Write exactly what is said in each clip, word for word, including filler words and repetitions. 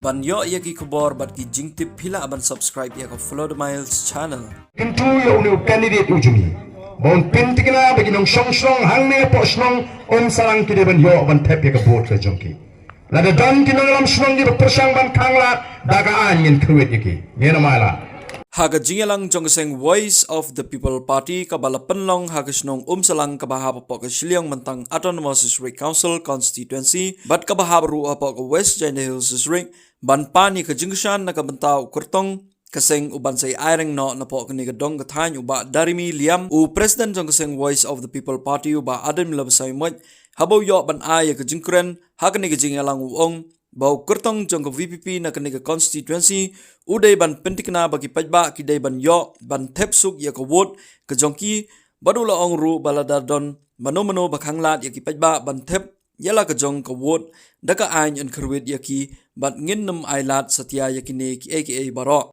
Ban ïoh ïa ki khubor bad ki jingtip phi lah ban subscribe ïa ka Follow the Miles channel. Kyntu ïa une u candidate u jong ngi ba un pynthikna ba ki nongshong shnong hangne hapoh shnong Umsalang ki dei ban ïoh ban thep ïa ka vote ka jong ki. Lada don ki nongïalam shnong kiba pyrshang ban khanglad, da ka aiñ ngin kyrwit ïa ki. Ngin ym ailad. Ha ka jingïalang jong ka seng Voice of the People Party kaba la pynlong ha ka shnong Umsalang kaba hap hapoh ka Shillong Myntang Autonomous District Council constituency bad kaba hap ruh hapoh ka West Jaintia Hills District, ban pan ïa ka jingkyrshan na ka bynta u kyrtong ka seng uban sa ïa aireng noh napoh kane ka dong ka thaiñ, u Bah Darimi Liam, u President jong ka seng Voice of the People Party, u Bah Ardent Miller Basaiawmoit, haba u ïoh ban ai ïa ka jingkren ha kane ka jingïalang u ong ba u kyrtong jong ka V P P na kane ka constituency u dei ban pynthikna ba ki paidbah ki dei ban ïoh ban thep suk ïa ka vote ka jong ki, bad u la ong ruh ba lada don mano mano ba khanglad ïa ki paidbah ban thep ïa la ka jong ka vote, da ka aiñ yn kyrwit ïa ki bad ngin ym ailad satia ïa kine kiei kiei baroh.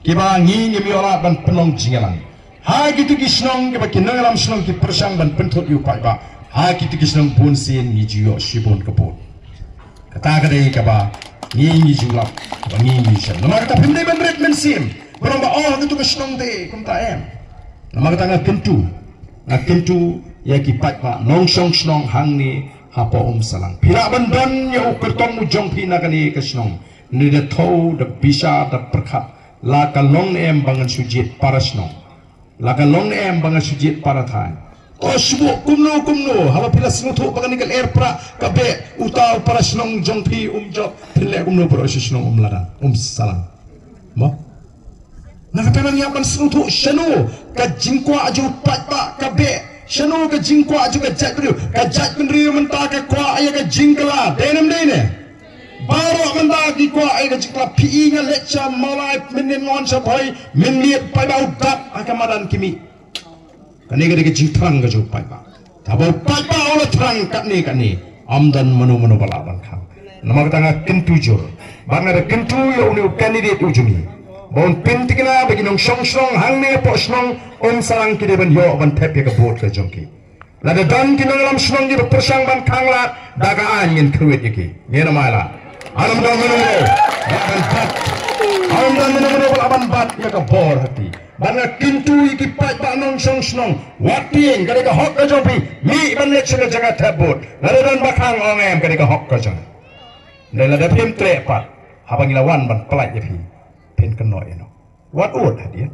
Kiba ngi ngim ïoh lad ban pynlong jingïalang ha kito ki shnong kiba ki nongïalam shnong ki pyrshang ban pynthut ïa u paidbah. Ha kito ki shnong bun sien ngi ju ïoh shibun ka vote. Kata ka dei kaba ngi ngi ju lap, ba ngi ngi shem. Namar kata phim dei ban rit mynsiem ba ong ba, oh, kito ki shnong te kumta, em. Namar kata nga kyntu, nga kyntu ïa ki paidbah nongshong shnong hangne hapoh Umsalang, phi lah ban don ïa u kyrtong u jong phi na kane ka shnong. Ni da thew, da bishar, da pyrkhat, la ka long ne em ba ngan shu jied para shnong, la ka long ne em ba ngan shu jied para thaiñ. Ko shu buh kumno kumno, haba phi la sngewthuh ba kane ka lyer prah ka beh, uta u para shnong jong phi um jop, phin leh kumno baroh sha shnong Umladang, Umsalang. Mo? Na kata nang ïa ban sngewthuh shano ka jingkwah jong u paidbah ka beh, shano ka jingkwah jong ka jaitbynriew. Ka jaitbynriew mynta ka kwah ïa ka jingkylla, dei ne ym dei ne? Baroh mynta ki kwah ïa ka jingkylla. Phi i nga leit sha Mawlai, mynnin nga wan sha Bhoi, mynnin paidbah u dap ha ka madan ki mih. Kane ka dei ka jingthrang ka jong u paidbah. Haba u paidbah u la thrang katne katne, ym don mano mano ba lah ban khang. Namar kata nga kyntu jur, ba nga da kyntu ïa une u candidate u jong ngi ba un pynthikna ba ki nongshong shnong hangne hapoh shnong Umsalang ki dei ban ïoh ban thep ïa ka vote ka jong ki. Lada don ki nongïalam shnong kiba pyrshang ban khanglad, da ka aiñ ngin kyrwit ïa ki. Ngin ym ailad. Ym don mano mano ba lah ban bat, ym don mano mano ba lah ban bat ïa ka bor ha phi. Bad nga kyntu ïa ki paidbah nongshong shnong, wat tieng, ka dei ka hok ka jong phi. Mih ban leit sha ka jaka thep vote. Lada don ba khang, ong em, ka dei ka hok ka jong. Hynrei lada phim treh pat, haba ngi la wan ban pyllait ïa phi, phin kynnoh ïa no. Wat ud hadien,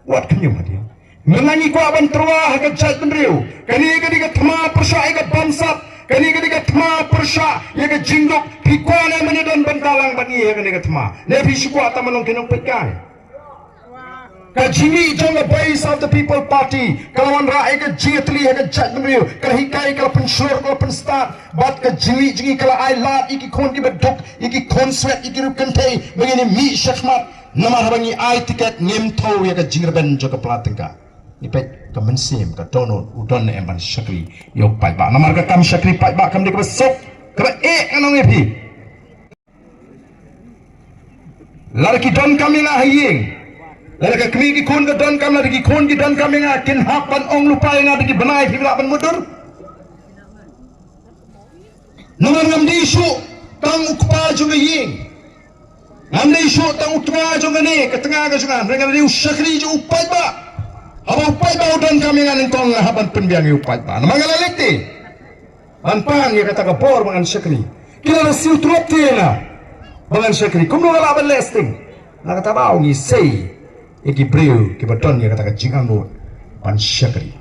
wat khñium hadien. Mynta ngi kwah ban tyrwa ha ka jaitbynriew. Kane ka dei ka thma pyrshah ïa ka bamsap, kane ka dei ka thma pyrshah ïa ka jingduk. Phi kwah ne em ban ïadon bynta lang bad ngi ha kane ka thma, ne phi shu kwah tang ban long ki nongpeitkai? Ka jingmih jong ka Voice of the People Party ka la wanrah ïa ka jingïatylli ha ka jaitbynriew. Ka la hikai, ka la pynshlur, ka la pynstad. Bad ka jingmih jong ngi ka la ai lad ïa ki khun kiba duk, ïa ki khun swet, ïa ki riewkynthei ba ngin ïa mih shakhmat. Namar haba ngi ai tiket ngim thew ïa ka jingrben jong ka pla tyngka. Ngi peit ka mynsiem ka dohnud, u don ne em ban shakri ïa u paidbah. Namar ka kam shakri paidbah kam dei kaba suk, kaba eh, ngan ong ïa phi. Lada ki donkam ïa nga ha ïing, lada ka kmie ki khun ka donkam, lada ki khun ki donkam ïa nga, kin hap ban ong lypa ïa nga da ki bnai, phi lah ban mutdur. Namar ngam dei shuh tang u kpa jong ka ïing, ngam dei shuh tang u tnga jong kane ka tnga ka jong nga, hynrei nga dei u shakri jong u paidbah. Haba u paidbah u donkam ïa nga nyngkong, nga hap ban pynbiang ïa u paidbah. Namar nga la leit te ban pan ïa kata ka bor ba ngan shakri. Ki la siew trup te ïa nga ba ngan shakri, kumno nga lah ban leh sting? Na kata daw ngi sei ïa ki briew kiba don ïa kata ka jingangnud ban shakri.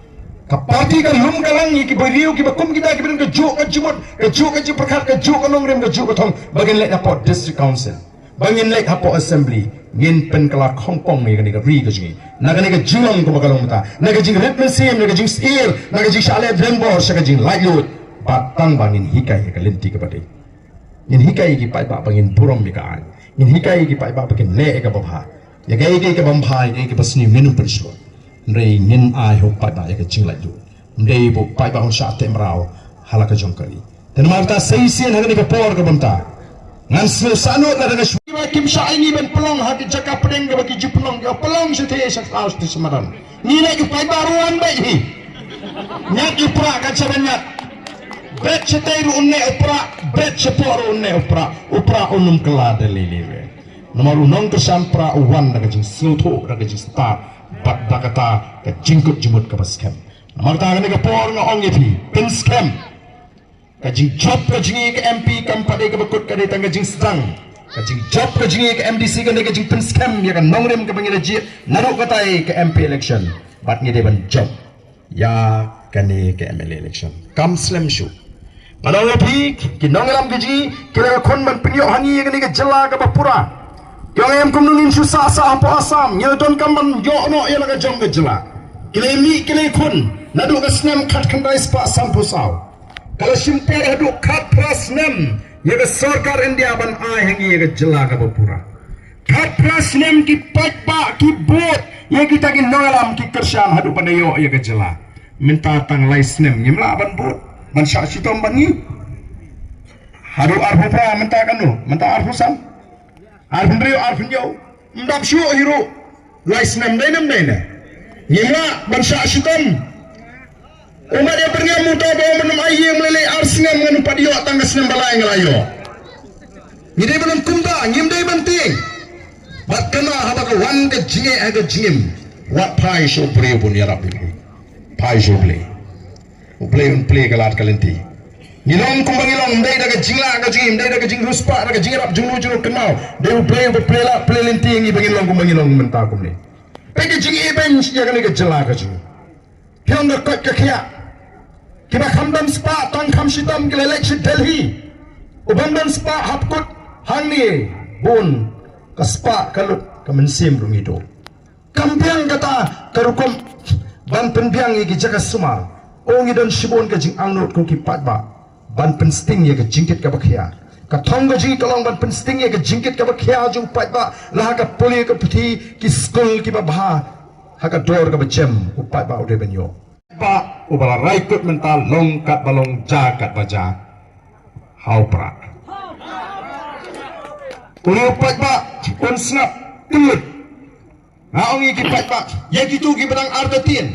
Ka party ka lum ka lang ïa ki briew kiba kum kita, kiba don ka juh ka jingmut, ka juh ka jingpyrkhat, ka juh ka nongrim, ka juh ka thong, ba ngin leit hapoh District Council, ba ngin leit hapoh Assembly, ngin pynkylla khongpong ïa kane ka ri ka jong ngi na kane ka jinglong kaba ka long mynta, na ka jingrit mynsiem, na ka jingsyier, na ka jingshah leh drenbor sha ka jinglaitluid. Bad tang ba ngin hikai ïa ka lynti kaba dei. Ngin hikai ïa ki paidbah ba ngin burom ïa ka aiñ. Ngin hikai ïa ki paidbah ba kin leh ïa kaba bha. Ïa kaei kaei kaba bha, ïa kaei kaba sniew, ngin ym pynshlur. Hynrei ngin ai ha u paidbah ïa ka jinglaitluid. Ym dei ba u paidbah un shah teh mraw ha la ka jong ka ri. Te namar kata sa shisien ha kane ka por ka bynta, ngan sngewsih noh lada nga shu, ba kim shah ai ngi ban pynlong ha ki jaka pdeng kaba ki ju pynlong, ki pynlong shatei sha khlaw shatei sha madan. Ngi leh ki paidbah ruh wan beit hi. Ñiad ki prah ka jaba ñiad. Bet shatei ruh un neh u Prah, bet shapoh ruh un neh u Prah, u Prah un ym kylla da lei lei re. Namar u nongkyrshan Prah u wan da ka jingsngewthuh, da ka jingstad, bad da kata ka jingkut jingmut kaba skhem. Namar kata kane ka por nga ong ïa phi, pynskhem. Ka jingjop ka jong ngi ka M P kam pat dei kaba kut, ka dei tang ka jingsdang. Ka jingjop ka jong ngi ka M D C ka dei ka jingpynskhem ïa ka nongrim kaba ngi la jied naduh katai ka M P election. Bad ngi dei ban jop ïa kane ka M L A election. Kam slem shuh. Nga ong ïa phi, ki nongïalam ka jong ngi ki la ka khun ban pynïoh ha ngi ïa kane ka jylla kaba pura. Ki ong em kumno ngin shu sah sah hapoh Assam, ngi la donkam ban ïoh noh ïa la ka jong ka jylla. Ki la mih ki la khun naduh ka snem khatkhyndai spah sanphew saw. Ka la shim por haduh khatphra snem ïa ka sorkar India ban ai ha ngi ïa ka jylla kaba pura. Khatphra snem ki paidbah ki bud ïa kita ki nongïalam ki kyrshan haduh ban ïoh ïa ka jylla. Mynta tang lai snem ngim lah ban bud, ban shah shitom bad ngi. Haduh arphew phra mynta kano, mynta arphew san. Arphew hynriew, arphew hynñiew. Ym dap shuh hi ruh. Lai snem dei ne ym dei ne? Ngim lah ban shah shitom. U mat ïa pyrngem uta ba u mynta ai ïing lei lei ar snem ngan ym pat ïoh, tang ka snem ba lai nga la ïoh. Ngi dei ban long kumta, ngim dei ban tieng. Bad kane haba ka wan ka jingeh ha ka jingim, wat phai sha u briew bun ïarap ïa phi. Phai sha U Blei. U Blei un plie ka lad ka lynti. Ngi long kumba ngi long, ym dei da ka jinglah ka jingim, ym dei da ka jingriewspah, da ka jingïarap jong u jong u kynmaw. Dei U Blei uba plie lad plie lynti ïa ngi ba ngin long kumba ngi long mynta kumne. Peit ka jingïeit ban ïa kane ka jylla ka jong ngi. Phi ong ka koit ka khiah. Kiba kham don spah tang kham shitom ki la leit sha Delhi. U bym don spah hap kut hangne bun ka spah ka lut ka mynsiem ruh ngi duh. Kam biang kata ka rukom ban pynbiang ïa ki jaka sumar. O ngi don shibun ka jingangnud ko ki paidbah ban pynsting ïa ka jingkit kaba khia. Ka thong ka jong ngi ka long ban pynsting ïa ka jingkit kaba khia jong u paidbah, la ha ka pule ka puthi, ki skul kiba bha, ha ka dor kaba jem u paidbah u dei ban ïoh. Paidbah uba la rai kut mynta long katba long, jia katba jia ha u Prah. Une u paidbah un sngap tylli. Nga ong ïa ki paidbah, ïa kito kiba dang artatien.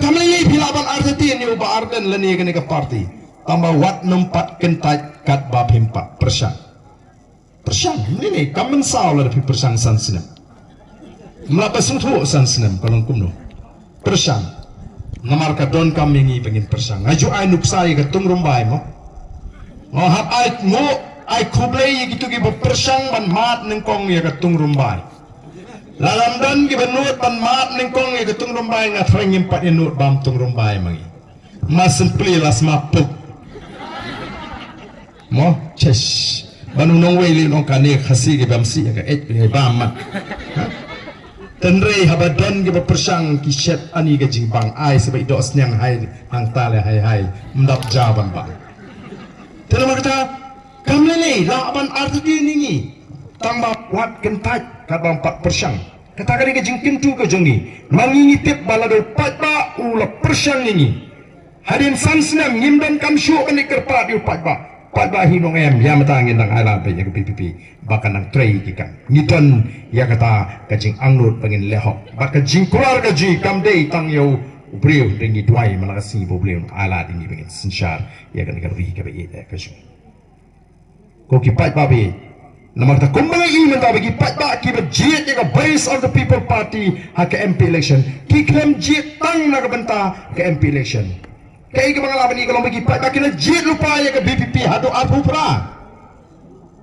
Kam lei lei phi lah ban artatien ïa u Bah Ardent lane ïa kane ka party. Tangba wat nym pat kyntait katba phim pat pyrshang. Pyrshang, ne ne, kam mynsaw lada phi pyrshang san snem. Ym lah ba sngewthuh san snem ka long kumno. Pyrshang. Namar ka donkam ïa ngi ba ngin pyrshang. Nga ju ai nuksa ïa ka Tungrymbai mo. Nga hap ai, nga ai khublei ïa kito kiba pyrshang ban mad nyngkong ïa ka Tungrymbai. Lada ym don kiba nud ban mad nyngkong ïa ka Tungrymbai, nga thrang ngim pat ïa nud bam Tungrymbai ma ngi. Ma sempli la sma puk. Mo, chesh. Ban u nongwei lei u ong kane Khasi kiba msih ïa ka eit ngi bam mat. Ha? Tynrai haba don kiba pyrshang ki shet ani ka jingbang, ai sa ba i doh sniang hai hangta le hai hai. Ym dap ja ban bang. Te namar kata, kam lei lei lah ban artatien ïa ngi. Tangba wat kyntait katba ym pat pyrshang. Kata ka dei ka jingkyntu ka jong ngi. Ma ngi ngi tip ba lada u paidbah u la pyrshang ïa ngi, hadien san snem ngim donkam shuh ban leit kyrpad ïa u paidbah. Paidbah hi nong em, ïa mynta ngin dang ailad beit ïa ka V P P ba kan nang trei ki kam. Ngi don ïa kata ka jingangnud ba ngin leh hok. Bad ka jingkular ka jong ngi kam dei tang ïa u briew, hynrei ngi duwai man la ka sngi ba U Blei un ailad ïa ngi ba ngin synshar ïa kane ka ri kaba ïeit ka jong ngi. Ko ki paidbah ba ïeit. Namar kata kumba nga ïohi mynta ba ki paidbah kiba jied ïa ka Voice of the People Party ha ka M P election, ki khlem jied tang na ka bynta ka M P election. Kaei kaba nga lah ban ïohi ka long ba ki paidbah ki la jied lypa ïa ka V P P haduh arphew phra.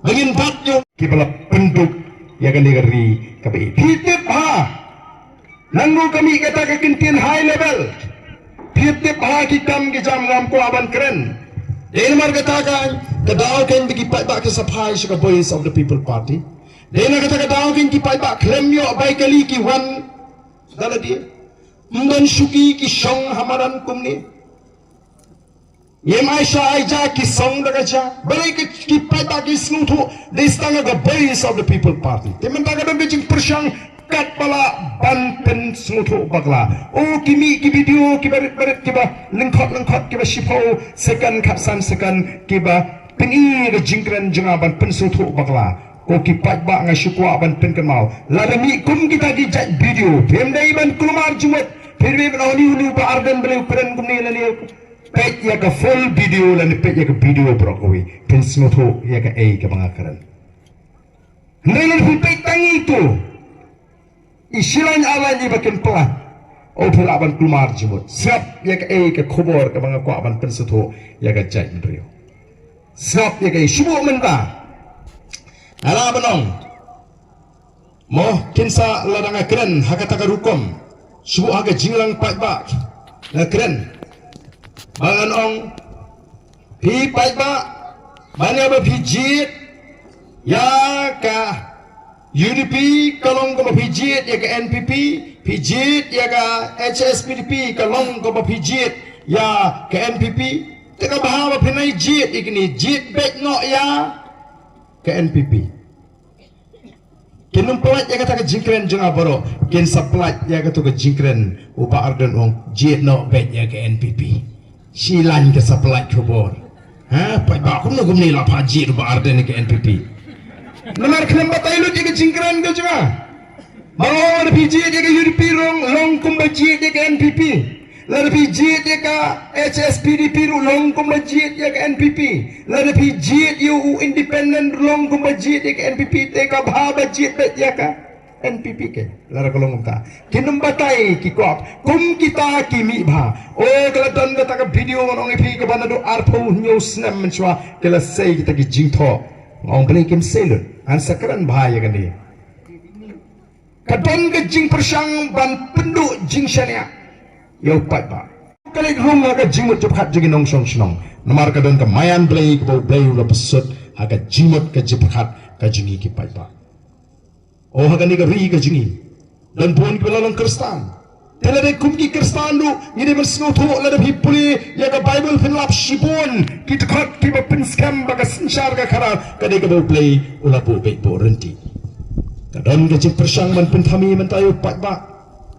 Ba ngin bat ïa kiba la pynduk ïa kane ka ri kaba ïeit. Phi tip ha Nangno ka mih kata ka kyntien high level. Phi tip ha ki kam ki jam ngam kwah ban kren. Dei namar kata ka, ka daw kein ba ki paidbah ki sa phai sha ka Voice of the People Party. Dei na kata ka daw kein ki paidbah khlem ïoh bai kali ki wan da lade. Ym don shuki ki shong ha madan kumne. Ngim ai sha ai ja ki song da ka ja. Balei ki, ki paidbah ki sngewthuh dei tang ka Voice of the People Party. Te mynta ka don ka jingpyrshang katba lah ban pynsngewthuh bakla. O ki mih ki video kiba rit ba rit kiba lyngkhot lyngkhot kiba shiphew second khatsan second kiba pyni ka jingkren jong nga ban pynsngewthuh bakla. Ko ki paidbah nga shu kwah ban pynkynmaw. Lada mih kum kita ki jait video. Phim dei ban kulmar jingmut. Phim dei ban ong uni uni Bah Ardent balei u kren kumne lane. Peit ïa ka full video lane peit ïa ka video baroh kawei, phin sngewthuh ïa kaei kaba nga kren. Hynrei lada phi peit tang ïa itu, i shilaiñ arlaiñ iba kin pynlait, o phi lah ban kulmar jingmut. Sngap ïa kaei ka khubor kaba nga kwah ban pynsngewthuh ïa ka jaitbynriew. Sngap ïa kaei, shu buh mynta. Nga lah ban ong, mo, kin sa lada nga kren ha kata ka rukom, shu buh ha ka jingïalang paidbah nga kren, ba ngan ong, phi paidbah, mano ba phi jied ïa ka U D P ka long kumba phi jied ïa ka N P P, phi jied ïa ka H S P D P ka long kumba phi jied ïa ka N P P. Te kaba bha ba phin ïa jied ïa kine, jied beit noh ïa ka N P P. Kin ym pynlait ïa kata ka jingkren jong nga baroh, kin sa pynlait ïa kato ka jingkren u Bah Ardent u ong jied noh beit ïa ka N P P. Shilaiñ ka sa pynlait khubor. Ha, paidbah kumno kumne la pha jied u Bah Ardent ïa ka N P P. Namar khlem batai lut ïa ka jingkren ka jong nga. Ba lada phi jied ïa ka U D P ruh long kumba jied ïa ka N P P. Lada phi jied ïa ka H S P D P ruh long kumba jied ïa ka N P P. Lada phi jied ïa u independent ruh long kumba jied ïa ka N P P, te kaba bha ba jied beit ïa ka N P P ke. Lada ka long kumta, kin ym batai ki kwah kum kita ki mih bha. O, ka la don kata ka video ngan ong ïa phi kaba naduh arphew hynñiew snem mynshuwa ka la sei kita ki jingthoh. Nga ong balei kim sei lut. Ngan sa kren bha ïa kane. Ka don ka jingpyrshang ban pynduh jingshaniah ïa u paidbah. Ka leit rung ha ka jingmut jingpyrkhat jong ki nongshong shnong. Namar ka don ka maïan Blei kaba u Blei u la pynsut ha ka jingmut ka jingpyrkhat ka jong ngi ki paidbah. O, ha kane ka ri ka jong ngi don bun kiba la long Khristan. Te lada kum ki Khristan ruh ngi dei ban sngewthuh, lada phi pule ïa ka Baibl phin lap shibun ki dkhot kiba pynskhem ba ka synshar ka khadar ka dei kaba u Blei u la buh beit buh ryntih. Ka don ka jingpyrshang ban pynthame mynta ïa u paidbah.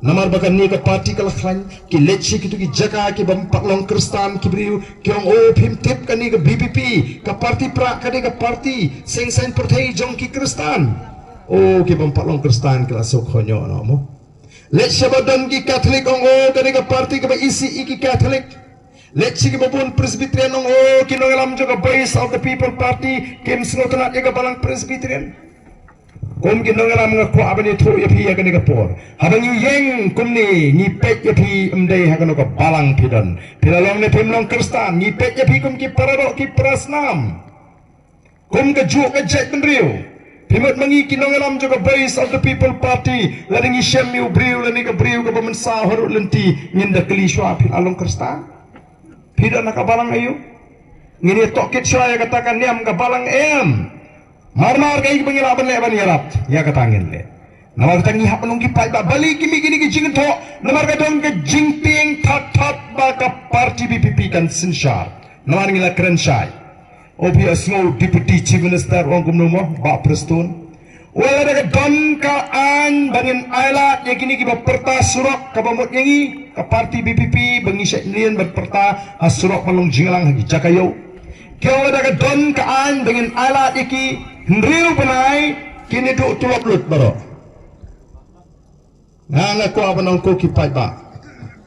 Namar ba kane ka party ka la khlaiñ, ki leit sha kito ki jaka kiba ym pat long Khristan ki briew, ki ong, o, phim tip kane ka V P P, ka party prah, ka dei ka party seng saiñ pyrthei jong ki Khristan. O, kiba ym pat long Khristan ki la sngewkhynñiuh noh mo. Leit sha ba don ki Catholic, ong, o, kane ka party kaba isih ïa ki Catholic. Leit sha kiba bun Presbyterian, ong, o, ki nongïalam jong ka Voice of the People Party kim sngewtynnat ïa ka balang Presbyterian. Kum ki nongïalam, nga kwah ban ïathuh ïa phi ïa kane ka por. Haba ngi ïeng kumne, ngi peit ïa phi ym dei ha kano ka balang phi don. Phi la long ne phim long Khristan, ngi peit ïa phi kum ki paradoh ki parasnam. Kum kajuh ka jaitbynriew. Phi mut ma ngi ki nongïalam jong ka Voice of the People Party, lada ngi shem ïa u briew lane ka briew kaba mynsaw haduh lynti, ngin da kylli shuwa, phi la long Khristan? Phi don ha ka balang aïu? Ngin ïa tohkit shuwa ïa kata ka niam ka balang, em? Mar mar kaei ba ngi lah ban leh ban ïarap, ïa kata ngin leh. Namar kata ngi hap ban ong ki paidbah, balei ki mih kine ki jingthoh? Namar ka don ka jingtieng thad thad ba ka party V P P kan synshar. Namar ngi la kren shai. O, phi ïohsngew Deputy Chief Minister u ong kumno mo, Bah Prestone? Lada ka don ka aiñ ba ngin ailad ïa kine kiba pyrta surok, kaba mut ïa ngi ka party V P P ba ngi shait mlien ban pyrta ha surok ban long jingïalang ha ki jaka ïew. Ki ong lada ka don ka aiñ ba ngin ailad ïa ki hynriew bnai, kin ïa duh tulop lut baroh. Nga nga kwah ban ong ko ki paidbah,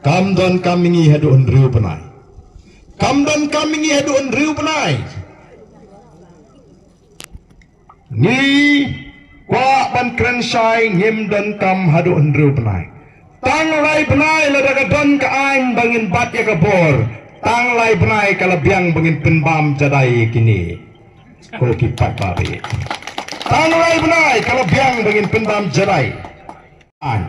kam don kam ïa ngi haduh hynriew bnai. Kam don kam ïa ngi haduh hynriew bnai. Ngi kwah ban kren shai, ngim don kam haduh hynriew bnai. Tang lai bnai lada ka don ka aiñ ba ngin bat ïa ka bor. Tang lai bnai ka la biang ba ngin pynbam jadai ïa kine. Ko ki paidbah, tang lai bnai ka la biang ba ngin pynbam jadai. Aiñ.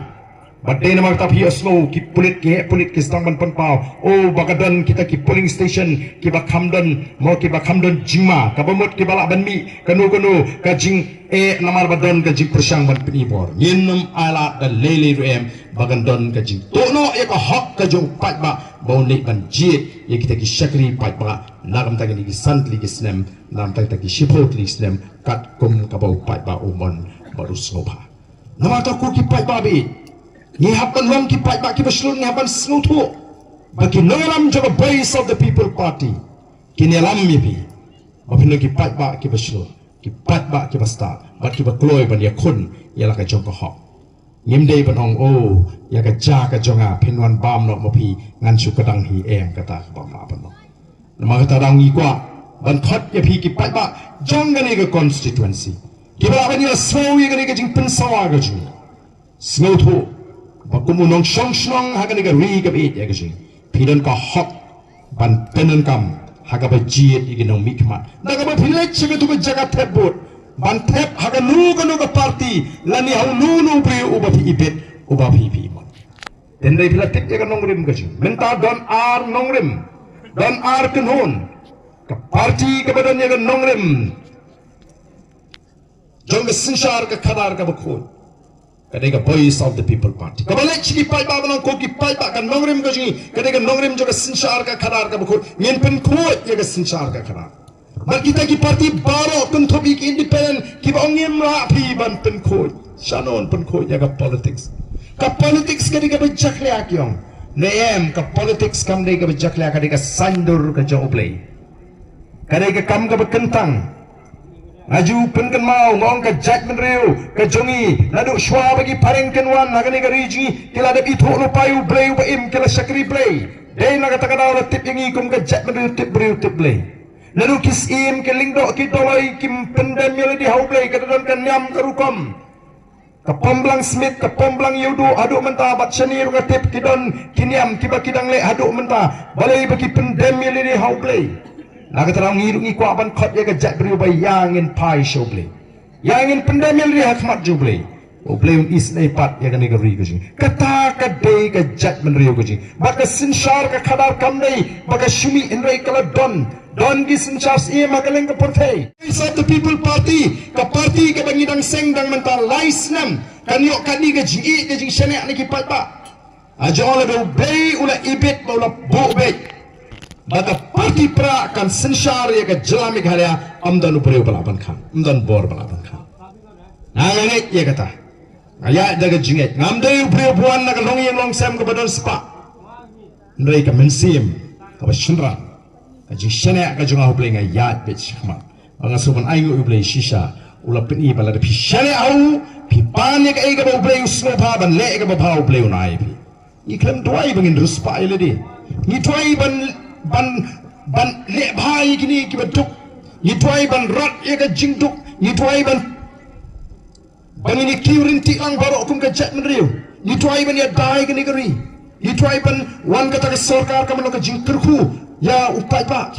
Bad dei namar kata phi ïohsngew ki pulit, ki heh pulit ki sdang ban pynpaw, o, ba ka don kita ki polling station kiba kham don, mo, kiba kham don jingma, kaba mut kiba lah ban mih kano kano ka jingeh, namar ba don ka jingpyrshang ban pyni bor. Ngin ym ailad da lei lei ruh em ba kan don ka jingtuh noh ïa ka hok ka jong u paidbah ba un leit ban jied ïa kita ki shakri paidbah na ka bynta kine ki san tylli ki snem, na ka bynta kita ki shiphew tylli ki snem, katkum kaba u paidbah u mon bad u sngewbha. Namar kata ko ki paidbah ba ïeit, ngi hap ban long ki paidbah kiba shlur, ngi hap ban sngewthuh ba ki nongïalam jong ka Voice of the People Party kin ïalam ïa phi ba phin long ki paidbah kiba shlur, ki paidbah kiba stad bad kiba kloi ban ïakhun ïa la ka jong ka hok. Ngim dei ban ong, oh, ïa ka jaka jong nga phin wan bam noh ma phi, ngan shu kdang hi, em, kata ka bam lah ban noh. Namar kata dang ngi kwah ban khot ïa phi ki paidbah jong kane ka constituency, kiba lah ban ïa sngewthuh ïa kane ka jingpynsawa ka jong ngi. Sngewthuh ba kum u nongshong shnong ha kane ka ri kaba ïeit ïa ka jong ngi, phi don ka hok ban pyndonkam ha kaba jied ïa ki nongmihkhmat. Da kaba phi leit sha katu ka jaka thep vote, ban thep ha kano kano ka party lane ha uno uno u briew uba phi ibit, uba phi phi imat. Tynrai phi la tip ïa ka nongrim ka jong ngi. Mynta don ar nongrim, don ar kynhun. Ka party kaba don ïa ka nongrim jong ka synshar ka khadar kaba khuid, ka dei ka Voice of the People Party. Kaba leit sha ki paidbah ba nang, ko ki paidbah, ka nongrim ka jong ngi ka dei ka nongrim jong ka synshar ka khadar kaba khuid. Ngin pynkhuid ïa ka synshar ka khadar. Bad kita ki party baroh, kynthup ïa ki independent, kiba ong ngim lah phi ban pynkhuid. Shano yn pynkhuid ïa ka politics? Ka politics ka dei kaba jakhlia, ki ong. Ne em, ka politics kam dei kaba jakhlia, ka dei ka saiñdur ka jong U Blei. Ka dei ka kam kaba kyntang. Nga ju pynkynmaw, nga ong ka jaitbynriew ka jong ngi, naduh shuwa ba ki phareng kin wan ha kane ka ri jong ngi, ki la dep ithuh lypa ïa U Blei uba im, ki la shakri Blei. Dei na kata ka daw la tip ïa ngi kum ka jaitbynriew tip briew tip Blei. Naduh ki syiem, ki lyngdoh, ki doloi, kim pyndem ïa lade ha U Blei, ka da don ka niam ka rukom. Ka Pomblang Smit, ka Pomblang Ïewduh, haduh mynta bad shane ruh nga tip ki don ki niam kiba ki dang leh haduh mynta. Balei ba ki pyndem ïa lade ha U Blei? Na kata daw ngi ruh ngi kwah ban khot ïa ka jaitbynriew ba ïa ngin phai sha U Blei. Ïa ngin pyndem ïa lade ha khmat jong U Blei. U Blei un isynei pat ïa kane ka ri ka jong ngi. Kata ka dei ka jaitbynriew ka jong ngi. Bad ka synshar ka khadar kam dei ba ka shu mih, hynrei ka la don. Don ki synshar syiem ha kylleng ka pyrthei. Voice of the People Party, ka party kaba ngi dang seng dang mynta lai snem, kan ïoh kane ka jingïeit, ka jingshaniah na ki paidbah. Haba la da U Blei u la ibit bad u la buh beit ba ka party Prah kan synshar ïa ka jylla Meghalaya, ym don u briew ba lah ban khang, ym don bor ba lah ban khang. Nga ngeit ïa kata. Nga ïaid da ka jingngeit. Ngam dei u briew ba wan na ka longïing longsem kaba don spah. Hynrei ka mynsiem kaba shynrang, ka jingshaniah ka jong nga ha U Blei nga ïaid beit shakhmat. Ba nga sngewbha ban ainguh ïa U Blei shisha. U la pyni ba lada phi shaniah ha u, phi pan ïa kaei kaba U Blei u sngewbha ban leh ïa kaba bha, U Blei un ai ïa phi. Ngi khlem duwai ba ngin riewspah ïa lade. Ngi duwai ban, ban, ban leh bha ïa kine kiba duk. Ngi duwai ban rat ïa ka jingduk. Ngi duwai ban Ba ngin ïa kiew ryntih lang baroh kum ka jaitbynriew. Ngi duwai ban ïada ïa kane ka ri. Ngi duwai ban wan kata ka sorkar kaba long ka jingkyrkhu ïa u paidbah.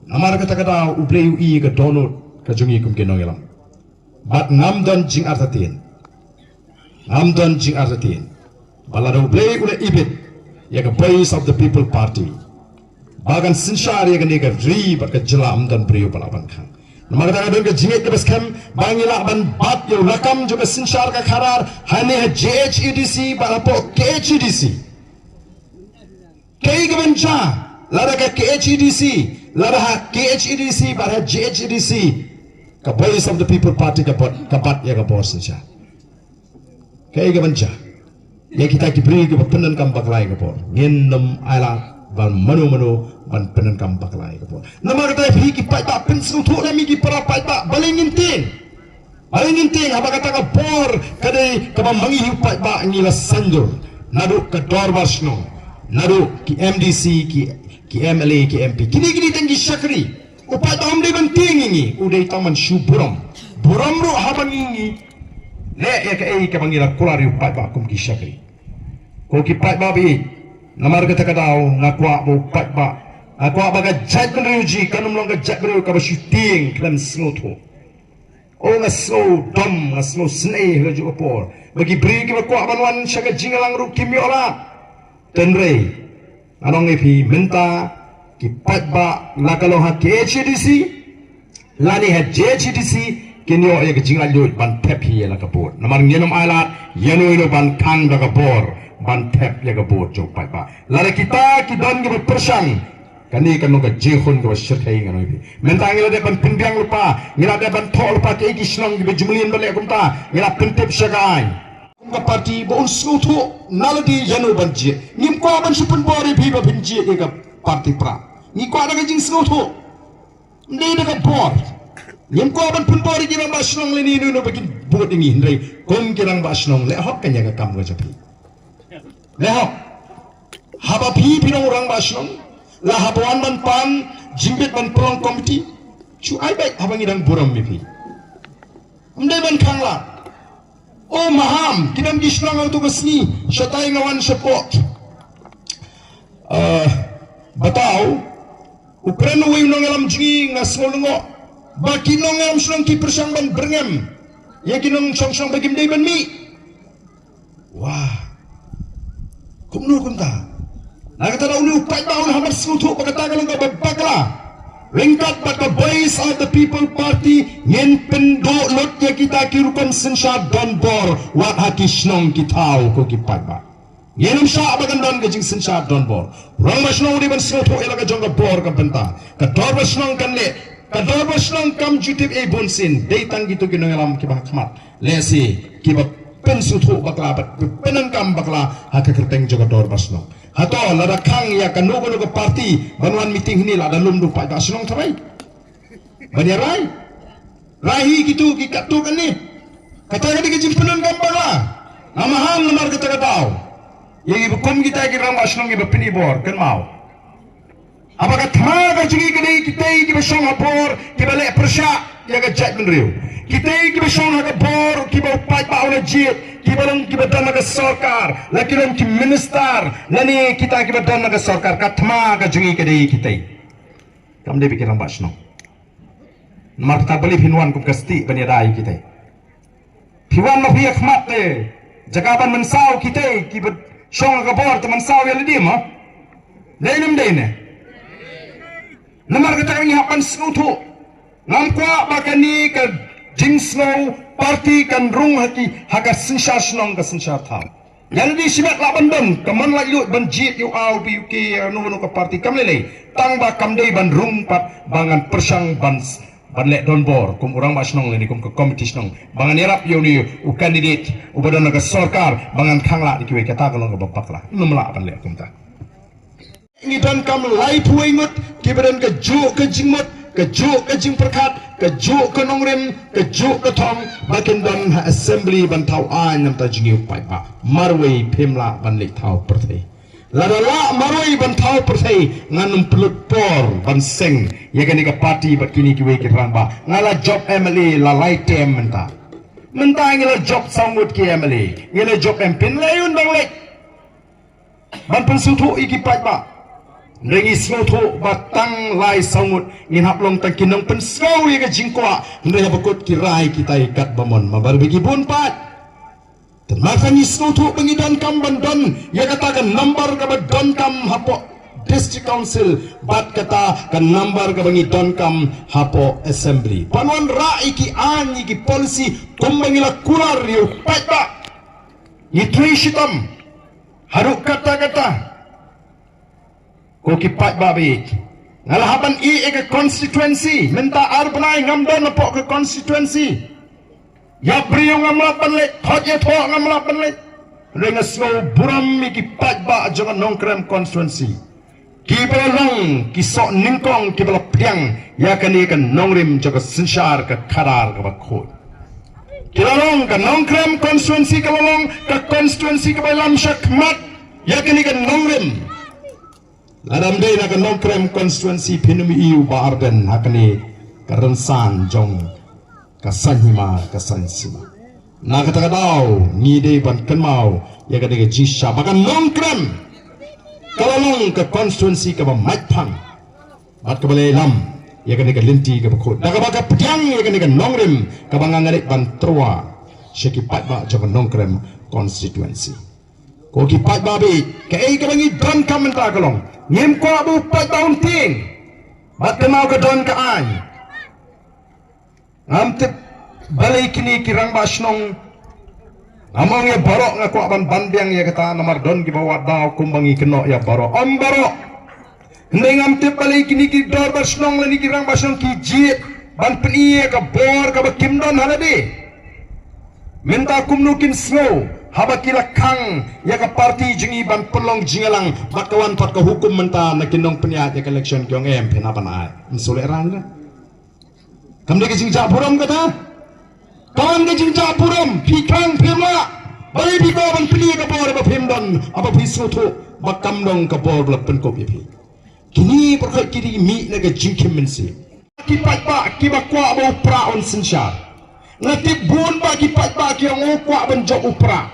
Namar kata ka daw U Blei u i ka dohnud ka jong ngi kum ki nongïalam. Bad ngam don jingartatien. Ngam don jingartatien ba lada U Blei u la ibit ïa ka Voice of the People Party, ba kan synshar ïa kane ka ri bad ka jylla, ym don briew ba lah ban khang. Namar kata ka don ka jingngeit kaba skhem ba ngi lah ban bat ïa u lakam jong ka synshar ka khadar hangne ha J H A D C bad hapoh K H A D C. Kaei kaban jia lada ka K H A D C, lada ha K H A D C bad ha J H A D C ka Voice of the People Party ka bat, ka bat ïa ka bor synshar? Kaei kaban jia ïa kita ki briew kiba pyndonkam bakla ïa ka bor? Ngin ym ailad ba mano mano ban pyndonkam bakla ïa ka bor. Namar kata phi ki paidbah, pynsngewthuh lem ïa ki para paidbah, balei ngin tieng? Balei ngin tieng haba kata ka bor ka dei kaba ma ngi hi u paidbah ngi la saiñdur? Naduh ka dorbar shnong, naduh ki M D C, ki, ki M L A, ki M P, kine kine tang ki shakri. U paidbah um dei ban tieng ïa ngi, u dei tang ban shu burom. Burom ruh haba ngi, ngi leh ïa kaei kaba ngi la kular ïa u paidbah kum ki shakri. Ko ki paidbah ba ïeit, namar kata ka daw nga kwah ba u paidbah, nga kwah ba ka jaitbynriew jong ngi kan ym long ka jaitbynriew kaba shu tieng khlem sngewthuh. O, nga sngewdom, nga sngewsynei ha kajuh ka por ba ki briew kiba kwah ban wan sha ka jingïalang ruh kim ïoh lad. Tynrai ngan ong ïa phi mynta, ki paidbah la ka long ha K H A D C lane ha J H A D C kin ïoh ïa ka jinglaitluid ban thep hi ïa la ka vote. Namar ngin ym ailad ïano ïano ban khang da ka bor ban thep ïa ka vote jong u paidbah. Lada kita ki don kiba pyrshang, kane kan long ka jingkhun kaba shyrkhei, ngan ong ïa phi. Mynta ngi la dep ban pynbiang lypa, ngi la dep ban thoh lypa, kaei ki shnong kiba ju mlien ban leh kumta, ngi la pyntip sha ka aiñ. Kum ka party ba un sngewthuh na lade ïano ban jied. Ngim kwah ban shu pynbor ïa phi ba phin jied ïa ka party Prah. Ngi kwah da ka jingsngewthuh. Ym dei da ka bor. Ngim kwah ban pynbor ïa ki rangbah shnong lane ino ino ba kin bud ïa ngi, hynrei kum ki rangbah shnong leh hok kan ïa ka kam ka jong phi. Leh hok. Haba phi phi long rangbah shnong, la haba wan ban pan jingbit ban pynlong komiti, shu ai beit haba ngi dang burom ïa phi. Ym dei ban khang lad. O maham, ki don ki shnong ha kato ka sngi, shatai nga wan shapoh. Eh, Bataw, u kren uwei u nongïalam jong ngi, nga sngew lyngngoh ba ki nongïalam shnong ki pyrshang ban byrngem ïa ki nongshong shnong ba kim dei ban mih. Wah. Kumno kumta? Na kata ka daw une u paidbah un hap ban sngewthuh ba kata ka long kaba bakla. Ryngkat bad ka Voice of the People Party ngin pynduh lut ïa kita ki rukom synshar donbor wat ha ki shnong ki thaw, ko ki paidbah. Ngin ym shah ba kan don ka jingsynshar donbor. U rangbah shnong u dei ban sngewthuh ïa la ka jong ka bor ka bynta. Ka dorbar shnong kan leh, ka dorbar shnong kam ju tip ei bunsien, dei tang kito ki nongïalam kiba ha khmat. Lehse kiba pynsngewthuh bakla bad pyndonkam bakla ha ka kyrteng jong ka dorbar shnong. Hato lada khang ïa kano kano ka parti ban wan meeting hangne, lada lum da u paidbah shnong tharai ban ïa rai. Rai hi kito ki katto katne. Kata ka dei ka jingpyndonkam bakla. Nga maham namar kata ka daw. Ïa kiba kum kita ki rangbah shnong kiba pyni bor, kynmaw. Haba ka thma ka jong ngi ka dei kitei kiba shong ha bor, kiba leh pyrshah ïa ka jaitbynriew. Kitei kiba shong ha ka bor, kiba u paidbah u la jied, kiba long kiba don ha ka sorkar, la ki long ki minister, lane kita kiba don ha ka sorkar, ka thma ka jong ngi ka dei kitei. Kam dei ba ki rangbah shnong. Namar kata balei phin wan kum ka stieh ban ïada ïa kitei. Phi wan ma phi ïa khmat te jaka ban mynsaw kitei kiba shong ha ka bor te mynsaw ïa lade ma. Dei ne ym dei ne? Namar kata ngi hap ban sngewthuh. Ngam kwah ba kane ka jingsngew parti kan rung ha ki, ha ka synshar shnong ka synshar thaw. Ïa lade shimet lah ban don ka man laitluid ban jied ïa u A, u B, u K, ïa kano kano ka parti kam lei lei. Tang ba kam dei ban rung pat ba ngan pyrshang ban ban leh donbor kum u rangbah shnong lane kum ka komiti shnong ba ngan ïarap ïa une u candidate uba don ha ka sorkar ba ngan khang lad ïa kiwei, kata ka long kaba bakla. Ngim lah ban leh kumta. Ngi donkam laiphew wei ngut kiba don kajuh ka jingmut, kajuh ka jingpyrkhat, kajuh ka nongrim, kajuh ka thong ba kin don ha assembly ban thaw aiñ na ka bynta jong ngi u paidbah. Marwei phim lah ban leit thaw pyrthei. Lada lah marwei ban thaw pyrthei, ngan ym pynlut por ban seng ïa kane ka parti bad kine kiwei ki rangbah. Nga la jop M L A la lai term mynta. Mynta ngi la jop saw ngut ki M L A, ngi la jop M P, ngi la ïoh dang leit ban pynsngewthuh ïa ki paidbah. Hynrei ngi sngewthuh ba tang lai saw ngut ngin hap long tang ki nongpynsngew ïa ka jingkwah, hynrei haba kut ki rai kita ïa kat ba mon, ma bar ba ki bun pat. Te ma ka ngi sngewthuh ba ngi donkam ban don ïa kata ka number kaba donkam hapoh District Council bad kata ka number kaba ngi donkam hapoh Assembly. Ban wanrah ïa ki aiñ, ïa ki policy kumba ngi la kular ïa u paidbah. Ngi trei shitom haduh katta katta. Ko ki paidbah ba ïeit, nga la hap ban ïeh ïa ka constituency. Mynta ar bnai ngam don hapoh ka constituency. Ïa briew ngam lah ban leit, khot ïathoh ngam lah ban leit. Hynrei nga sngew burom ïa ki paidbah jong ka Nongkrem constituency, kiba la long ki soh nyngkong kiba la pdiang ïa kane ka nongrim jong ka synshar ka khadar kaba khuid. Ki la long, ka Nongkrem constituency ka la long ka constituency kaba lam shakhmat ïa kane ka nongrim. Lada ym dei na ka Nongkrem constituency phin ym ïohi u Bah Ardent ha kane ka rynsan jong ka saiñ hima ka saiñ sima. Na kata ka daw ngi dei ban kynmaw ïa kane ka jingshisha ba ka Nongkrem ka la long ka constituency kaba maitphang bad kaba la ïalam ïa kane ka lynti kaba khuid da kaba ka pdiang ïa kane ka nongrim kaba nga nga dei ban tyrwa sha ki paidbah jong ka Nongkrem constituency. Ko ki paidbah ba ïeit, kaei kaba ngi donkam mynta ka long, ngim kwah ba u paidbah un tieng bad kynmaw ka don ka aiñ. Ngam tip balei kine ki rangbah shnong, ngam ong ïa baroh, nga kwah ban ban biang ïa kata namar don kiba wad daw kumba ngi kynnoh ïa baroh. Ym baroh. Hynrei ngam tip balei kine ki dorbar shnong lane ki rangbah shnong ki jied ban pyni ïa ka bor kaba kim don ha lade. Mynta kumno kin sngew haba ki la khang ïa ka parti jong ngi ban pynlong jingïalang bad ka wan pat ka hukum mynta na ki nongpynïaid ïa ka election ki ong em phin hap ban ai. Ym sngewlehrain la. Kam dei ka jingjah burom kata? Kam dei ka jingjah burom, phi khlaiñ phim lah. Balei phi kwah ban plie ka bor ba phim don, haba phi sngewthuh ba kam don ka bor ba la pynkup ïa phi. Kine baroh ki dei mih na ka jingkhim mynsiem. Ki paidbah kiba kwah ba u Prah un synshar. Nga tip bun ba ki paidbah ki ong u kwah ban jop u Prah.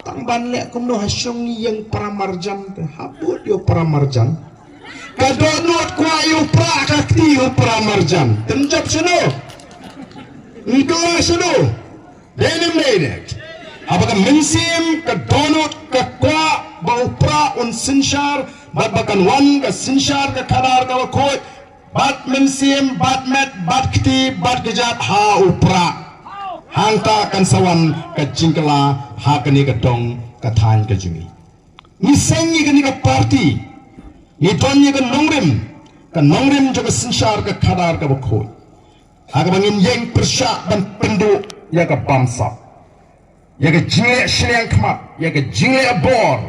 Tang ban leh kumno ha shong ïing para marjan, ha bud ïa u para marjan. Ka dohnud kwah ïa u Prah, ka kti u para marjan. Tynjop shano? Ngkla shano? Dei ne ym dei ne? Haba ka mynsiem, ka dohnud, ka kwah ba u Prah un synshar, bad ba kan wan ka synshar ka khadar kaba khuid, bad mynsiem, bad met, bad kti, bad kjat ha u Prah. Hangta kan sa wan ka jingkylla ha kane ka dong ka thaiñ ka jong ngi. Ngi seng ïa kane ka party. Ngi don ïa ka nongrim, ka nongrim jong ka synshar ka khadar kaba khuid. Ha kaba ngin ïeng pyrshah ban pynduh ïa ka bamsap, ïa ka jingleh shiliang khmat, ïa ka jingleh bor,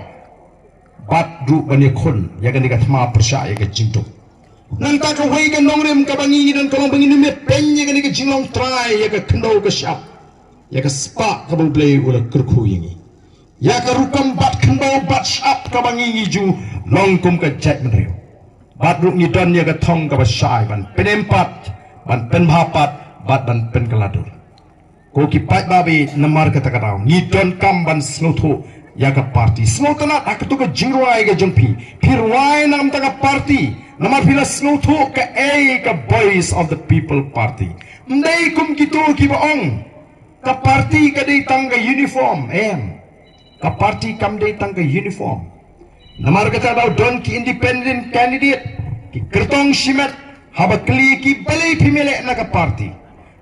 bad ruh ban ïakhun ïa kane ka thma pyrshah ïa ka jingdum. Nangta kawei ka nongrim kaba ngi ngi don ka long ba ngin ym ïa peiñ ïa kane ka jinglong trai ïa ka khyndew ka shyiap, ïa ka spah kaba U Blei u la kyrkhu ïa ngi, ïa ka rukom bat khyndew bat shyiap kaba ngi ngi ju long kum ka jaitbynriew. Bad ruh ngi don ïa ka thong kaba shai ban pynim pat, ban pynbha pat, bad ban pynkylla dur. Ko ki paidbah, namar kata ka daw ngi donkam ban sngewthuh ïa ka party. Sngewtynnat ha kato ka jingrwai ka jong phi. Phi rwai na ka bynta ka party namar phi la sngewthuh kaei ka Voice of the People Party. Ym dei kum kito kiba ong ka party ka dei tang ka uniform. Em. Ka party kam dei tang ka uniform. Namar kata daw don ki independent candidate, ki kyrtong shimet, haba kylli ki balei phim ïaleh na ka party,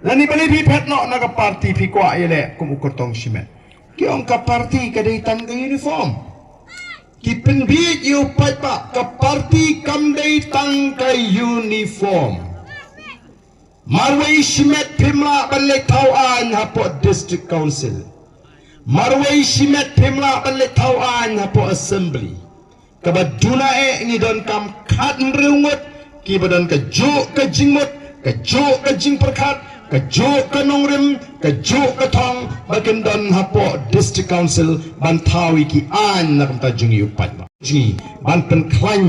lane balei phi phet noh na ka party, phi kwah ïaleh kum u kyrtong shimet. Ki ong ka party ka dei tang ka uniform. Ki pynbiej ïa u paidbah, ka party kam dei tang ka uniform. Marwei shimet phim lah ban leit thaw aiñ hapoh District Council. Marwei shimet phim lah ban leit thaw aiñ hapoh Assembly. Kaba duna eh ngi donkam khathynriew ngut kiba don kajuh ka jingmut, kajuh ka jingpyrkhat, kajuh ka nongrim, kajuh ka thong ba kin don hapoh District Council ban thaw ïa ki aiñ na ka bynta jong ngi u paidbah. Jong ngi ban pynkhlaiñ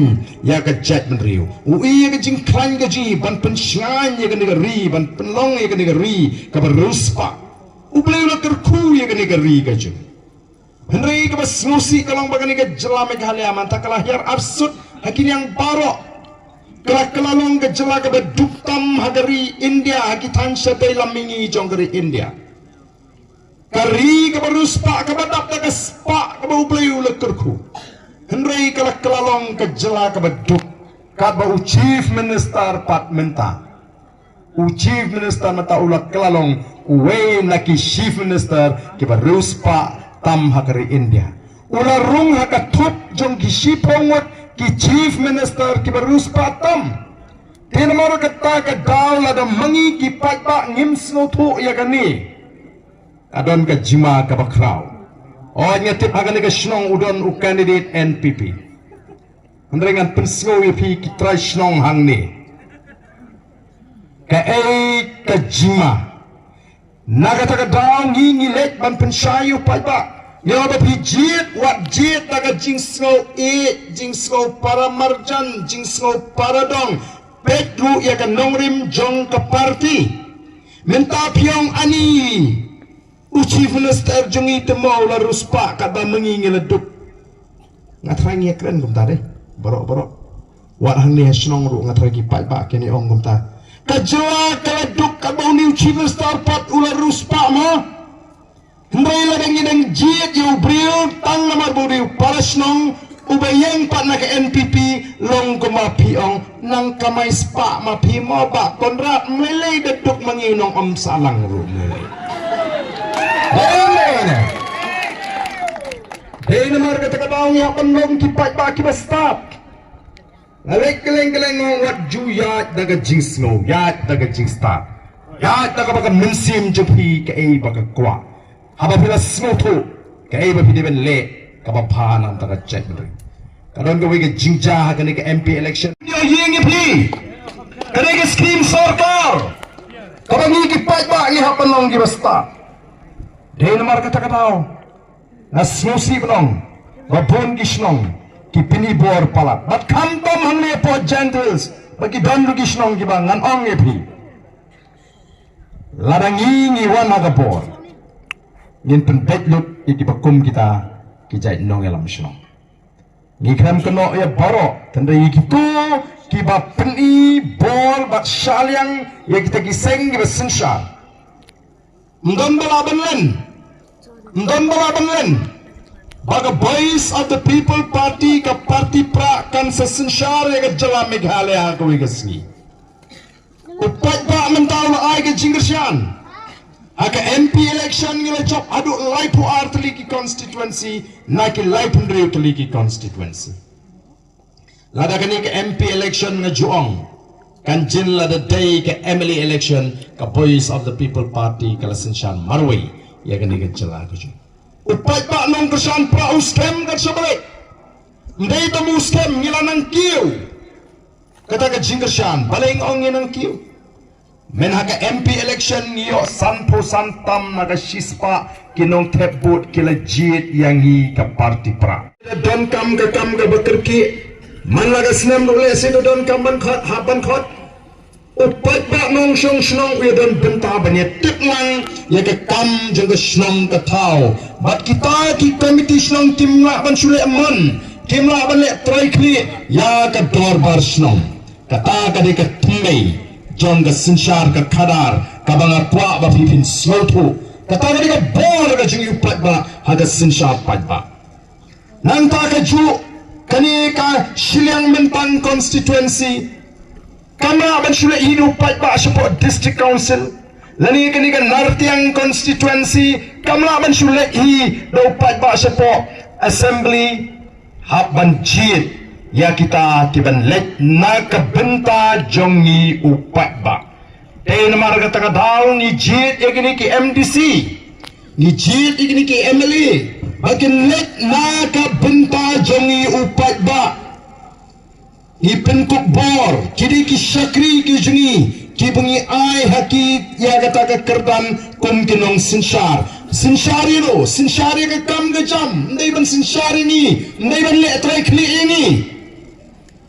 ïa ka jaitbynriew. U ïa ka jingkhlaiñ ka jong ngi ban pynshngaiñ ïa kane ka ri, ban pynlong ïa kane ka ri kaba riewspah. U Blei u la kyrkhu ïa kane ka ri ka jong ngi. Hynrei kaba sngewsih ka long ba kane ka jylla Meghalaya mynta ka la hiar arsut ha ki liang baroh. Ka la, ka la long ka jylla kaba duk tam ha ka ri India, ha ki thaiñ shatei lam mihngi jong ka ri India. Ka ri kaba riewspah, kaba dap da ka spah kaba U Blei u la kyrkhu. Hynrei ka la, ka la long ka jylla kaba duk, katba u Chief Minister pat mynta. U Chief Minister mynta u la, ka la long uwei na ki Chief Minister kiba riewspah tam ha ka ri India. U la rung ha ka thup jong ki shiphew ngut ki Chief Minister kiba riewspah tam. Te namar kata ka daw lada ma ngi ki paidbah ngim sngewthuh ïa kane, ka don ka jingma kaba khraw. Oi, nga tip ha kane ka shnong u don u candidate N P P. Hynrei ngan pynsngew ïa phi ki trai shnong hangne kaei ka jingma. Na kata ka daw ngi ngi leit ban pynshai ïa u paidbah. Ïa ba phi jied, wat jied da ka jingsngew ïeit, jingsngew para marjan, jingsngew para dong. Peit ruh ïa ka nongrim jong ka party. Mynta phi ong ani u Chief Minister jong ngi te mo u la riewspah, katba ma ngi ngi la duk. Nga tharai ngi ïa kren kumta de. Baroh baroh. Wat hangne ha shnong ruh nga tharai ki paidbah kin ïa ong kumta. Ka jylla ka la duk katba une u Chief Minister pat u la riewspah mo. Hynrei lada ngi dang jied ïa u briew tang namar ba u dei u para shnong uba ïeng pat na ka N P P, long kumba phi ong, nang kamai spah ma phi mo Bah Conrad, ym lei lei da duk ma ngi u nongym sahlang ruh, ym lei lei. Dei ne? Dei namar kata ka daw ngi hap ban long ki paidbah kiba stad. Nga leit kylleng kylleng nga ong wat ju ïaid da ka jingsngew, ïaid da ka jingstad. Ïaid da kaba ka mynsiem jong phi kaei ba ka kwah. Haba phi la sngewthuh kaei ba phi dei ban leh kaba bha na ka bynta ka jaitbynriew. Ka don kawei ka jingjia ha kane ka M P election. Ïa ïing ïa phi. Kane ka skim sorkar. Kaba ngi ki paidbah ngi hap ban long kiba stad. Dei namar kata ka daw nga sngewsih ban ong ba bun ki shnong ki pyni bor palat, bad khamtam hangne hapoh Jaintia Hills ba ki don ruh ki shnong kiba ngan ong ïa phi, lada ngi ngi wan ha ka bor, ngin pynbeit lut ïa kiba kum kita ki jait nongïalam shnong. Ngi khlem kynnoh ïa baroh, tang ïa kito kiba pyni bor bad shah liang ïa kita ki seng kiba synshar. Ym don ba lah ban len, ym don ba lah ban len ba ka Voice of the People Party, ka party Prah, kan sa synshar ïa ka jylla Meghalaya ha kawei ka sngi. U paidbah mynta u la ai ka jingkyrshan. Ha ka M P election ngi la jop haduh laiphew ar tylli ki constituency na ki laiphew hynriew tylli ki constituency. Lada kane ka M P election nga ju ong, kan jin lada dei ka M L A election, ka Voice of the People Party ka la synshar marwei ïa kane ka jylla ka jong. U paidbah nongkyrshan Prah u skhem ka shaba leit. Ym dei tang u skhem, ngi la nang kiew. Kata ka jingkyrshan, balei nga ong ngi nang kiew? Mynha ka M P election ngi ïoh sanphew san tam na ka shispah ki nongthep vote ki la jied ïa ngi ka party Prah. Da donkam ka kam kaba kyrkieh, man la ka snem ruh lehse da donkam ban khot, hap ban khot. U paidbah nongshong shnong u ïadon bynta ban ïatip lang ïa ka kam jong ka shnong ka thaw. Bad kita ki komiti shnong kim lah ban shu leh mon, kim lah ban leh trai khlieh ïa ka dorbar shnong. Kata ka dei ka thymmei jong ka synshar ka khadar kaba nga kwah ba phi phin sngewthuh. Kata ka dei ka bor ka jong u paidbah ha ka synshar paidbah. Nangta kajuh, kane ka Shilliang Myntang constituency kam lah ban shu leit hi da u paidbah shapoh district council. Lane kane ka Nartiang constituency kam lah ban shu leit hi da u paidbah shapoh assembly. Hap ban jied ïa kita kiban leit na ka bynta jong ngi u paidbah. Te namar kata ka daw ngi jied ïa kine ki M D C, ngi jied ïa kine ki M L A ba kin leit na ka bynta jong ngi u paidbah. Ngi pynkup bor, ki dei ki shakri ki jong ngi, kiba ngi ai ha ki ïa kata ka kyrdan kum ki nongsynshar. Synshar ïa no, synshar ïa ka kam ka jam, ym dei ban synshar ïa ngi, ym dei ban leh trai khlieh ïa ngi.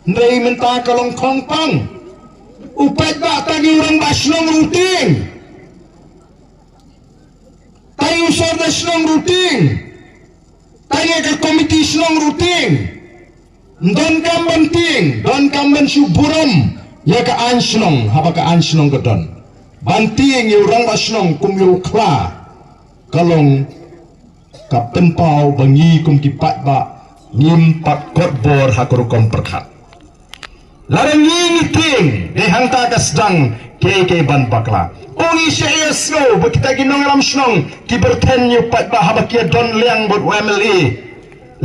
Ym dei mynta ka long khongpang. U paidbah tang ïa u rangbah shnong ruh u tieng. Tang ïa u sordar shnong ruh u tieng. Tang ïa ka komiti shnong ruh u tieng. Ym donkam ban tieng, donkam ban shu burom ïa ka aiñ shnong, haba ka aiñ shnong ka don. Ban tieng ïa u rangbah shnong kum ïa u khla, ka long ka pynpaw ba ngi kum ki paidbah ngim pat kot bor ha ka rukom pyrkhat. Lada ngi ngi tieng, dei hangta ka sdang kiei kiei ban bakla. U ngi shu ïohsngew ba kita ki nongïalam shnong ki byrthen ïa u paidbah haba ki ïadon liang bad u M L A,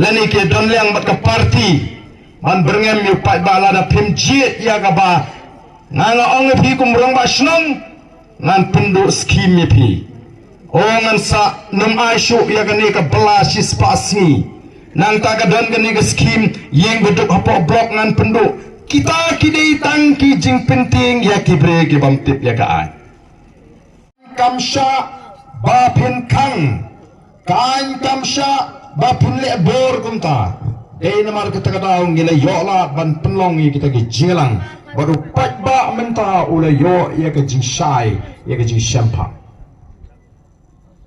lane ki ïadon liang bad ka party ban byrngem ïa u paidbah. Lada phim jied ïa kaba nga nga ong ïa phi kum rangbah shnong, ngan pynduh skhim ïa phi. O, ngan sa nym ai shuh ïa kane ka bylla shispah sngi. Nangta ka don kane ka skhim ïing baduk hapoh block, ngan pynduh. Kita ki dei tang ki jingpyntieng ïa ki briew ki bym tip ïa ka aiñ. Kam shah ba phin khang. Ka aiñ kam shah ba phin leh bor kumta. Dei namar kata ka daw ngi la ïoh lad ban pynlong ïa kita ki jingïalang. Bad u paidbah mynta u la ïoh ïa ka jingshai, ïa ka jingshemphang.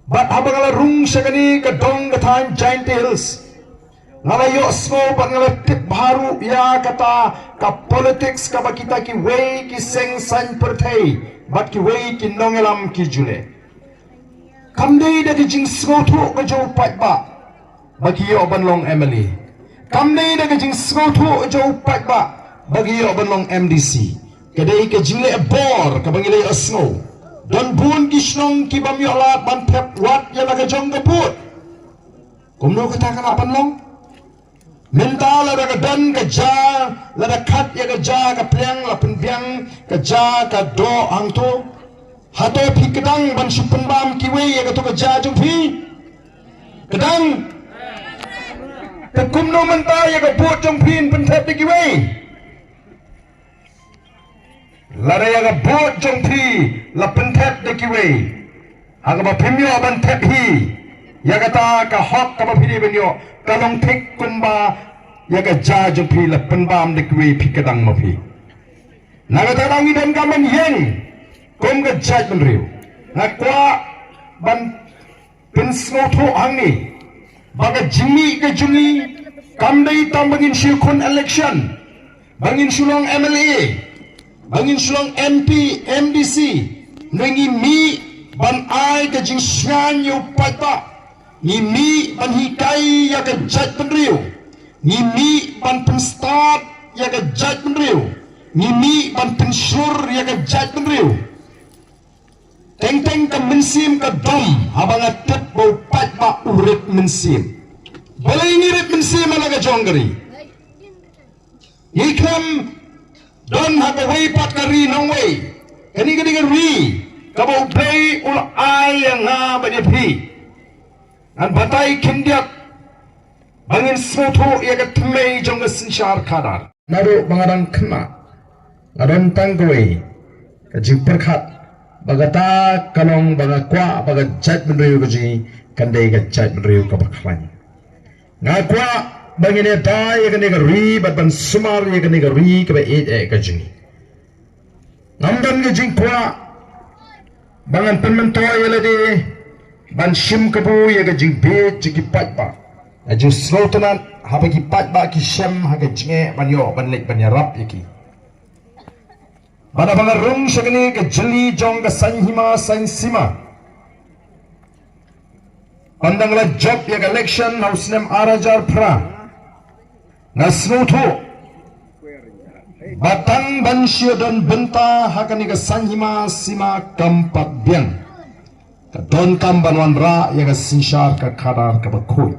Bad haba nga la rung sha kane ka dong ka thaiñ Jaintia Hills, nga la ïohsngew bad nga la tip bha ruh ïa kata ka politics kaba kita kiwei ki seng saiñ pyrthei bad kiwei ki nongïalam ki ju leh. Kam dei da ka jingsngewthuh ka jong u paidbah ba ki ïoh ban long M L A. Kam dei da ka jingsngewthuh ka jong u paidbah ba ki ïoh ban long M D C. Ka dei ka jingleh bor kaba ngi la ïohsngew. Don bun ki shnong ki bym ïoh lad ban thep wat ïa la ka jong ka vote. Kumno kata ka lah ban long? Mynta lada ka don ka ja, lada khat ïa ka ja ka pliang, la pynbiang ka ja ka doh hangto, hato phi kdang ban shu pynbam kiwei ïa kato ka ja jong phi? Kdang. Te kumno mynta ïa ka vote jong phi yn pynthep da kiwei? Lada ïa ka vote jong phi la pynthep da kiwei, ha kaba phim ïoh ban thep hi, ïa kata ka hok kaba phi dei ban ïoh ka long thik kumba ïa ka ja jong phi la pynbam da kiwei, phi ka dang ma phi. Na kata ka daw ngi donkam ban ïeng kum ka jaitbynriew. Nga kwah ban pynsngewthuh hangne ba ka jingmih ka jong ngi kam dei tang ba ngin shu khun election, ba ngin shu long M L A, ba ngin shu long M P, M D C. Ngi mih ban ai ka jingsngewthuh ïa u paidbah. Ngi mih ban hikai ïa ka jaitbynriew. Ngi mih ban pynstad ïa ka jaitbynriew. Ngi mih ban pynshlur ïa ka jaitbynriew. Teng teng ka mynsiem ka dom haba nga tip ba u paidbah u rit mynsiem. Balei ngi rit mynsiem ha la ka jong ka ri? Ngi khlem don ha kawei pat ka ri nongwei. Kane ka dei ka ri kaba U Blei u la ai ïa nga bad ïa phi. Ngan batai khyndiat ba ngin sngewthuh ïa ka thymmei jong ka synshar khadar. Naduh ba nga dang khynnah nga don tang kawei ka jingpyrkhat ba kata ka long ba nga kwah ba ka jaitbynriew ka jong ngi kan dei ka jaitbynriew kaba khlaiñ. Nga kwah ba ngin ïada ïa kane ka ri bad ban sumar ïa kane ka ri kaba ïeit eh ka jong ngi. Ngam don ka jingkwah ba ngan pynmyntoi ïa lade ban shim kabu ïa ka jingbit jong ki paidbah. Nga jingsngewtynnat haba ki paidbah ki shem ha ka jingeh ban ïoh ban leit ban ïarap ïa ki. Bad haba nga rung sha kane ka jylli jong ka saiñ hima saiñ sima, ynda nga la jop ïa ka election ha u snem ar hajar phra, nga sngewthuh ba tang ban shu don bynta ha kane ka saiñ hima sima kam pat biang. Ka donkam ban wanrah ïa ka synshar ka khadar kaba khuid.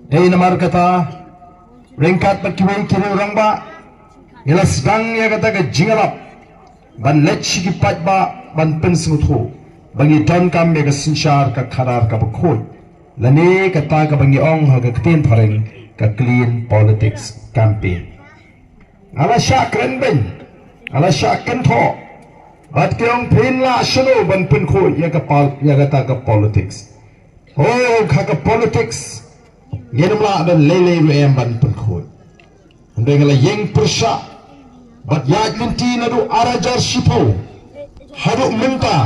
Dei namar kata, ryngkat bad kiwei ki rangbah, ngi la sdang ïa kata ka jingïalap ban leit sha ki paidbah ban pynsngewthuh ba ngi donkam ïa ka synshar ka khadar kaba khuid, lane kata kaba ngi ong ha ka ktien phareng ka clean politics campaign. Nga la shah kren beiñ, nga la shah kynthoh bad ki ong, phin lah shano ban pynkhuid ïa ka pol-, ïa kata ka politics? Oh, ha ka politics ngin ym lah ban lei lei ruh em ban pynkhuid. Hynrei nga la ïeng pyrshah bad ïaid lynti naduh ar hajar shiphew haduh mynta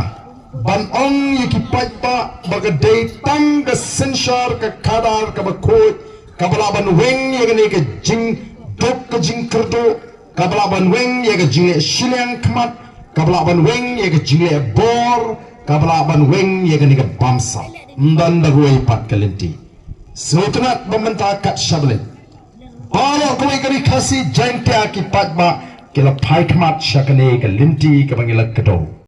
ban ong ïa ki paidbah ba ka dei tang ka synshar ka khadar kaba khuid kaba lah ban weng ïa kane ka jingduk ka jingkyrduh, kaba lah ban weng ïa ka jingleh shiliang khmat, kaba lah ban weng ïa ka jingleh bor, kaba lah ban weng ïa kane ka bamsap. Ym don da kawei pat ka lynti. Sngewtynnat ba mynta kat shablei baroh kawei ka ri Khasi Jaiñtia ki paidbah ki la phai khmat sha kane ka lynti kaba ngi la kdew.